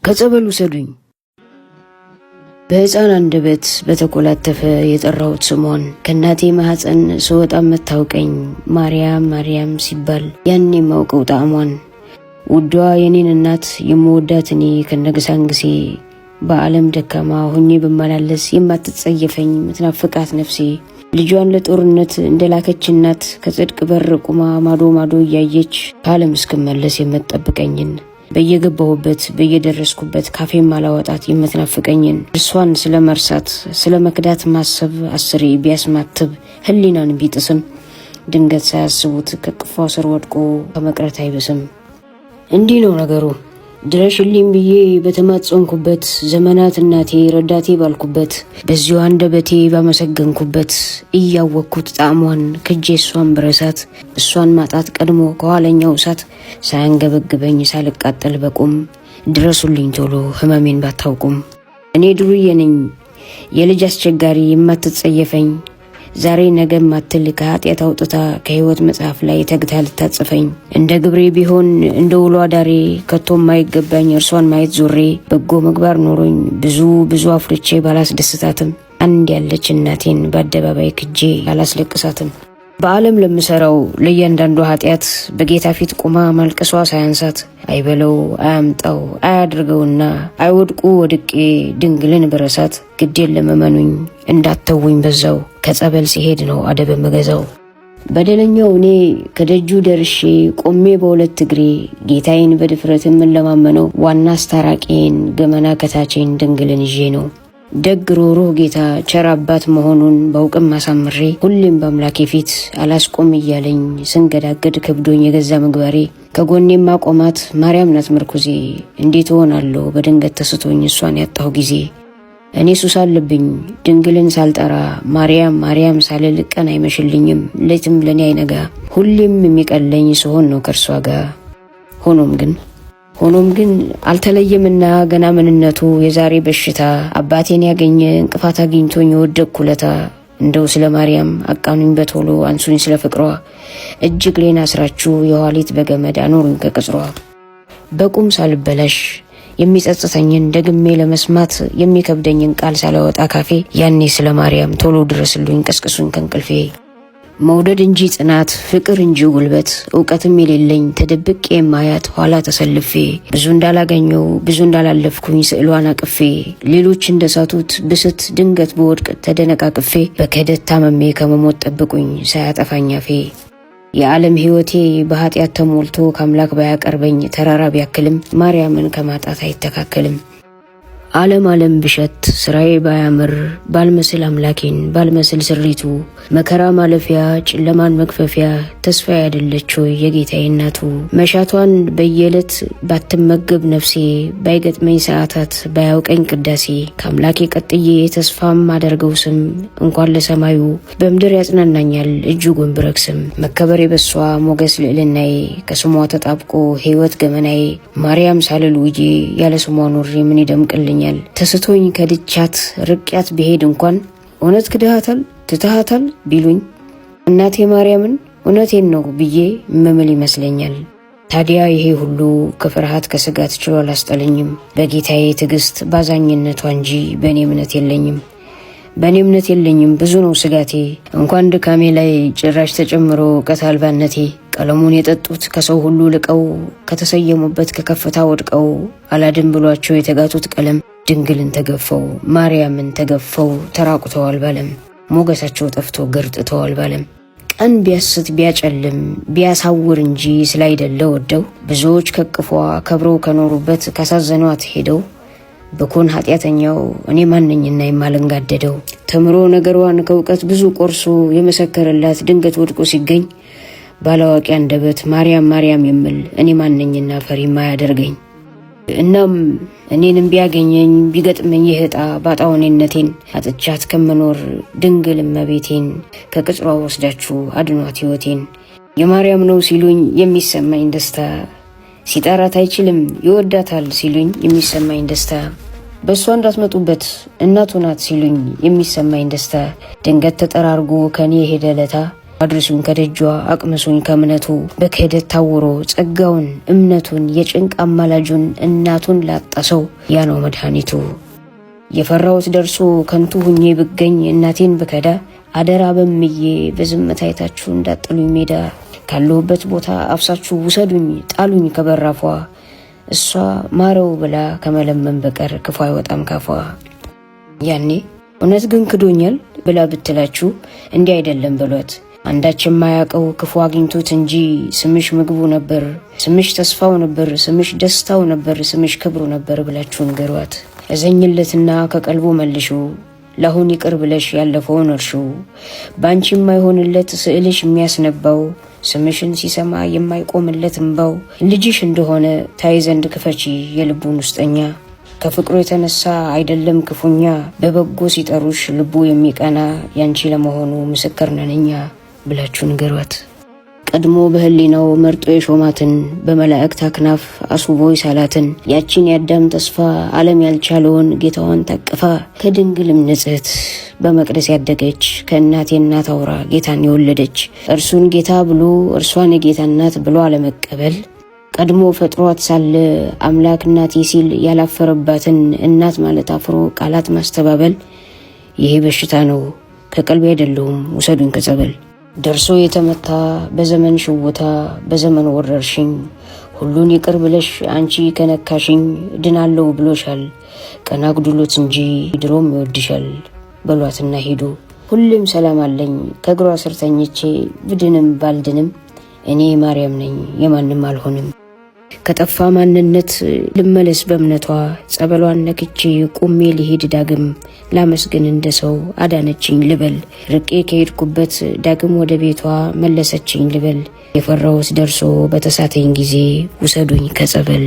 ከጸበሉ ውሰዱኝ። በሕፃን አንደበት በተኮላተፈ የጠራሁት ስሟን፣ ከእናቴ ማኅፀን ስወጣ የምታውቀኝ፣ ማርያም ማርያም ሲባል ያን የማውቀው ጣዕሟን፣ ውዷ የኔን እናት የምወዳት፣ እኔ ከነግሳንግሴ በዓለም ደካማ ሆኜ ብመላለስ የማትጸየፈኝ፣ ምትናፍቃት ነፍሴ፣ ልጇን ለጦርነት እንደላከች እናት ከጽድቅ በር ቁማ ማዶ ማዶ እያየች ከዓለም እስክመለስ የምትጠብቀኝን፣ በየገባሁበት በየደረስኩበት ካፌም አላወጣት የምትናፍቀኝን፣ እርሷን ስለ መርሳት ስለ መክዳት ማሰብ አስሬ ቢያስማትብ ሕሊናን ቢጥስም ድንገት ሳያስቡት ከቅፏ ስር ወድቆ ከመቅረት አይብስም። እንዲህ ነው ነገሩ። ድረሽልኝ ብዬ በተማጸንኩበት ዘመናት፣ እናቴ ረዳቴ ባልኩበት በዚሁ አንደበቴ ባመሰገንኩበት፣ እያወቅኩት ጣዕሟን ክጄ እሷን ብረሳት፣ እሷን ማጣት ቀድሞ ከኋለኛው እሳት፣ ሳያንገበግበኝ ሳልቃጠል በቁም ድረሱልኝ ቶሎ ህመሜን ባታውቁም። እኔ ዱርዬ ነኝ፣ የልጅ አስቸጋሪ፣ የማትጸየፈኝ፣ ዛሬ ነገ ማትል፣ ከኃጢአት አውጥታ ከህይወት መጽሐፍ ላይ ተግታ ልታጽፈኝ፣ እንደ ግብሬ ቢሆን እንደ ውሎ አዳሬ ከቶ የማይገባኝ እርሷን ማየት ዞሬ፣ በጎ ምግባር ኖሮኝ ብዙ ብዙ አፍርቼ ባላስደስታትም አንድ ያለች እናቴን በአደባባይ ክጄ አላስለቅሳትም። በዓለም ለምሰራው ለእያንዳንዱ ኃጢአት በጌታ ፊት ቁማ ማልቀሷ ሳያንሳት፣ አይበለው አያምጣው አያድርገውና አይወድቁ ወድቄ ድንግልን ብረሳት፣ ግዴን ለመመኑኝ እንዳተውኝ በዛው፣ ከጸበል ሲሄድ ነው አደብ የምገዛው። በደለኛው እኔ ከደጁ ደርሼ ቆሜ በሁለት እግሬ ጌታዬን በድፍረት የምለማመነው ዋና አስታራቂን ገመና ከታቼን ድንግልን ይዤ ነው። ደግ ሩህሩህ ጌታ ቸር አባት መሆኑን በውቅም አሳምሬ ሁሌም በአምላኬ ፊት አላስቆም እያለኝ ስንገዳገድ ከብዶኝ የገዛ ምግባሬ፣ ከጎኔም ማቆማት ማርያም ናት ምርኩዜ፣ እንዴት እሆናለሁ በድንገት ተስቶኝ እሷን ያጣሁ ጊዜ? እኔ ሱስ አለብኝ፣ ድንግልን ሳልጠራ ማርያም ማርያም ሳልል ቀን አይመሽልኝም፣ ሌትም ለእኔ አይነጋ። ሁሌም የሚቀለኝ ስሆን ነው ከእርሷ ጋር። ሆኖም ግን አልተለየምና ገና ምንነቱ የዛሬ በሽታ፣ አባቴን ያገኘ እንቅፋት አግኝቶኝ የወደቅኩ ለታ፣ እንደው ስለ ማርያም አቃኑኝ፣ በቶሎ አንሱኝ፣ ስለ ፍቅሯ እጅ እግሬን አስራችሁ የኋሊት በገመድ አኖሩኝ ከቅጽሯ። በቁም ሳልበላሽ የሚጸጽተኝን ደግሜ ለመስማት የሚከብደኝን ቃል ሳላወጣ ካፌ፣ ያኔ ስለ ማርያም ቶሎ ድረስሉኝ፣ ቀስቅሱኝ ከእንቅልፌ። መውደድ እንጂ ጽናት፣ ፍቅር እንጂ ጉልበት፣ እውቀትም የሌለኝ ተደብቄ የማያት ኋላ ተሰልፌ፣ ብዙ እንዳላገኘው ብዙ እንዳላለፍኩኝ ስዕሏን አቅፌ፣ ሌሎች እንደሳቱት ብስት ድንገት በወድቅ ተደነቃቅፌ፣ በክህደት ታመሜ ከመሞት ጠብቁኝ ሳያጠፋኝ አፌ። የዓለም ሕይወቴ በኃጢአት ተሞልቶ ከአምላክ ባያቀርበኝ ተራራ ቢያክልም ማርያምን ከማጣት አይተካከልም። ዓለም ዓለም ብሸት፣ ስራዬ ባያምር፣ ባልመስል አምላኬን ባልመስል ስሪቱ፣ መከራ ማለፊያ ጨለማን መግፈፊያ ተስፋ ያደለች ሆይ የጌታዬ እናቱ፣ መሻቷን በየዕለት ባትመገብ ነፍሴ፣ ባይገጥመኝ ሰዓታት ባያውቀኝ ቅዳሴ፣ ከአምላኬ ቀጥዬ ተስፋም አደርገው ስም እንኳን ለሰማዩ በምድር ያጽናናኛል እጅጉን ብረክስም። መከበሬ በሷ፣ ሞገስ ልዕልናዬ ከስሟ ተጣብቆ፣ ሕይወት ገመናዬ ማርያም ሳልል ውዬ ያለ ስሟ ኖሬ ምን ይደምቅልኛል? ተስቶኝ ከድቻት ርቅያት ብሄድ እንኳን እውነት ክድሃታል ትትሃታል ቢሉኝ እናቴ ማርያምን እውነቴን ነው ብዬ መምል ይመስለኛል። ታዲያ ይሄ ሁሉ ከፍርሃት ከስጋት ችሎ አላስጠለኝም። በጌታዬ ትዕግስት ባዛኝነቷ እንጂ በእኔ እምነት የለኝም። በእኔ እምነት የለኝም። ብዙ ነው ስጋቴ፣ እንኳን ድካሜ ላይ ጭራሽ ተጨምሮ እውቀት አልባነቴ። ቀለሙን የጠጡት ከሰው ሁሉ ልቀው ከተሰየሙበት ከከፍታ ወድቀው አላድን ብሏቸው የተጋቱት ቀለም ድንግልን ተገፈው ማርያምን ተገፈው ተራቁተዋል ባለም፣ ሞገሳቸው ጠፍቶ ገርጥተዋል ባለም። ቀን ቢያስት ቢያጨልም ቢያሳውር እንጂ ስላይደለ ወደው ብዙዎች ከቅፏ ከብረው ከኖሩበት ካሳዘኗት ሄደው፣ ብኩን ኃጢአተኛው እኔ ማነኝና የማልንጋደደው? ተምሮ ነገሯን ከእውቀት ብዙ ቆርሶ የመሰከረላት ድንገት ወድቆ ሲገኝ ባላዋቂ አንደበት ማርያም ማርያም የምል እኔ ማነኝና ፈሪ ማያደርገኝ? እናም እኔንም ቢያገኘኝ ቢገጥመኝ ይህ ዕጣ ባጣው እኔነቴን አጥቻት ከምኖር ድንግል እመቤቴን ከቅጽሯ ወስዳችሁ አድኗት ሕይወቴን። የማርያም ነው ሲሉኝ የሚሰማኝ ደስታ፣ ሲጠራት አይችልም ይወዳታል ሲሉኝ የሚሰማኝ ደስታ፣ በእሷ እንዳትመጡበት እናቱ ናት ሲሉኝ የሚሰማኝ ደስታ፣ ድንገት ተጠራርጎ ከኔ የሄደ ለታ አድርሱኝ ከደጇ አቅምሱኝ ከእምነቱ። በክህደት ታውሮ ጸጋውን እምነቱን የጭንቅ አማላጁን እናቱን ላጣ ሰው ያ ነው መድኃኒቱ። የፈራሁት ደርሶ ከንቱ ሁኜ ብገኝ እናቴን ብከዳ፣ አደራ በምዬ በዝምታ አይታችሁ እንዳጥሉኝ ሜዳ። ካለሁበት ቦታ አፍሳችሁ ውሰዱኝ ጣሉኝ ከበራፏ። እሷ ማረው ብላ ከመለመን በቀር ክፉ አይወጣም ካፏ። ያኔ እውነት ግን ክዶኛል ብላ ብትላችሁ እንዲህ አይደለም በሏት። አንዳች የማያውቀው ክፉ አግኝቶት እንጂ ስምሽ ምግቡ ነበር፣ ስምሽ ተስፋው ነበር፣ ስምሽ ደስታው ነበር፣ ስምሽ ክብሩ ነበር ብላችሁ ንገሯት። እዘኝለትና ከቀልቡ መልሹ፣ ለአሁን ይቅር ብለሽ ያለፈውን እርሹ። በአንቺ የማይሆንለት ስዕልሽ የሚያስነባው፣ ስምሽን ሲሰማ የማይቆምለት እምባው ልጅሽ እንደሆነ ታይ ዘንድ ክፈቺ የልቡን ውስጠኛ። ከፍቅሩ የተነሳ አይደለም ክፉኛ፣ በበጎ ሲጠሩሽ ልቡ የሚቀና ያንቺ ለመሆኑ ምስክር ነን እኛ ብላችሁ ንገሯት። ቀድሞ በሕሊናው መርጦ የሾማትን፣ በመላእክት አክናፍ አስውቦ ይሳላትን፣ ያቺን የአዳም ተስፋ ዓለም ያልቻለውን ጌታዋን ታቅፋ ከድንግልም ንጽሕት በመቅደስ ያደገች ከእናቴ እናት አውራ ጌታን የወለደች፣ እርሱን ጌታ ብሎ እርሷን የጌታ እናት ብሎ አለመቀበል፣ ቀድሞ ፈጥሯት ሳለ አምላክ እናቴ ሲል ያላፈረባትን እናት ማለት አፍሮ ቃላት ማስተባበል፣ ይሄ በሽታ ነው፣ ከቀልቤ አይደለሁም፣ ውሰዱኝ ከጸበል። ደርሶ የተመታ በዘመን ሽውታ በዘመን ወረርሽኝ፣ ሁሉን ይቅር ብለሽ አንቺ ከነካሽኝ ድናለው ብሎሻል። ቀና አጉድሎት እንጂ ድሮም ይወድሻል በሏትና ሂዱ። ሁሌም ሰላም አለኝ ከእግሯ ስር ተኝቼ ብድንም ባልድንም እኔ ማርያም ነኝ የማንም አልሆንም። ከጠፋ ማንነት ልመለስ በእምነቷ፣ ጸበሏን ነክቼ ቁሜ ልሄድ ዳግም፣ ላመስግን እንደ ሰው አዳነችኝ ልበል። ርቄ ከሄድኩበት ዳግም ወደ ቤቷ መለሰችኝ ልበል። የፈራሁት ደርሶ በተሳተኝ ጊዜ ውሰዱኝ ከጸበል።